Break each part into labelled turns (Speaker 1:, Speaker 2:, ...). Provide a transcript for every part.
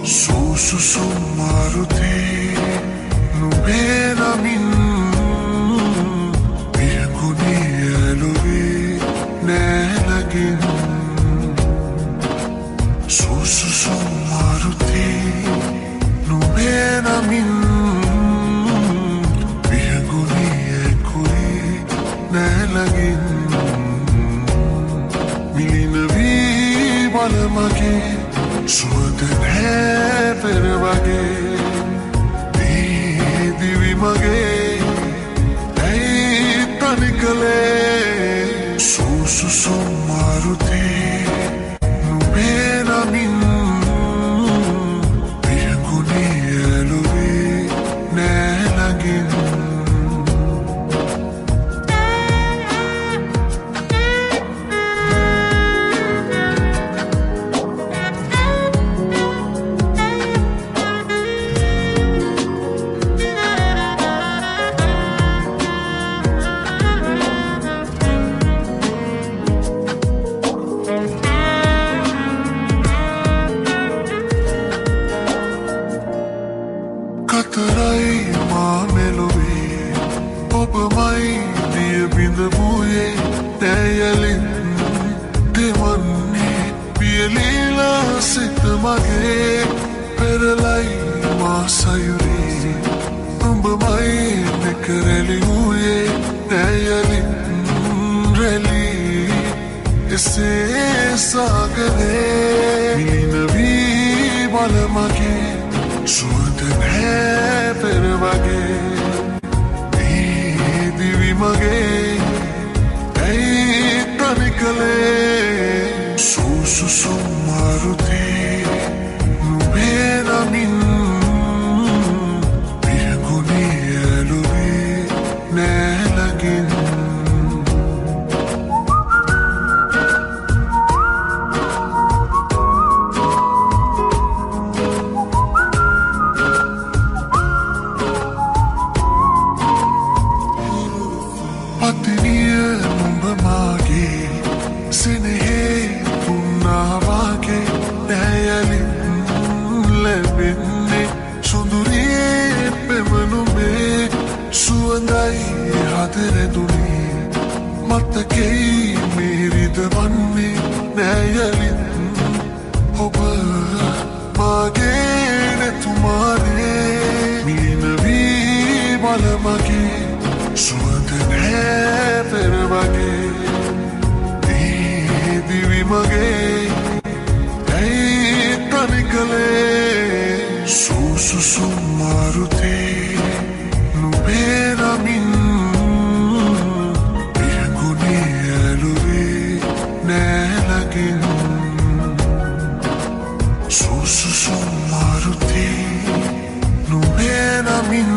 Speaker 1: සූසුසුම් මාරුතේ නුඹේ නමින් වියකුණේ ඇලුවේ නෑ ළඟින්. සූසුසුම් මාරුතේ නුඹේ නමින් වියකුණේ ඇකුරේ නෑ ළඟින්. මිලින වී බල මගේ සුවඳ නෑ පෙර වගේ. මේ දිවි මගේ ඇයි තනි කළේ? සූසුසුම් මාරුතේ නුඹේ නමින් වියකුණේ ඇලුවේ නෑ ළඟින්. කතරයි මා මෙලොවේ ඔබමයි දිය බිඳ වූයේ නෑයලින් දෙවන්නේ. පියලීලා සිත මගේ පෙරලයි මා සයුරේ උඹමයි නෙකරැලි වූයේ නෑයලින් රැලී එසේ සාගරේ. මිලින වී බල මගේ සුවඳ නෑ පෙර වගේ. මේ දිවි මගේ ඇයි තනි කළේ? සූසුසුම් මාරුතේ නුඹේ නමින් වියකුණේ ඇලුවේ නෑ ළඟින්. පතිනිය නුඹ මාගේ සෙනෙහේ පුන්නා වාගේ නෑයලින් ලැබෙන්නේ. සුඳුරියේ පෙම නුඹේ සුවඳයි හද රැඳුනේ. මතකෙයි මේ රිදවන්නේ නෑයලින් ඔබ මාගේ නැතුමානේ. මිලින වී බල මගේ සුවඳ නෑ පෙර වගේ. මේ දිවි මගේ ඇයි තනි කළේ? සූසුසුම් මාරුතේ නුඹේ නමින් වියකුණේ ඇලුවේ නෑ ළඟින්. සූසුසුම් මාරුතේ නුඹේ නමින්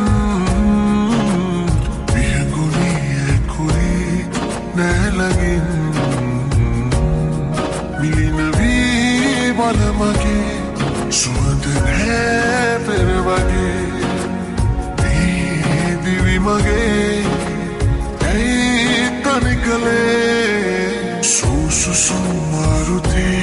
Speaker 1: වියකුණේ ඇකුරේ නෑ ළඟින්. මිලින වී බල මගේ සුවඳ නෑ පෙර වගේ. මේ දිවි මගේ ඇයි තනි කළේ? සූසුසුම් මාරුතේ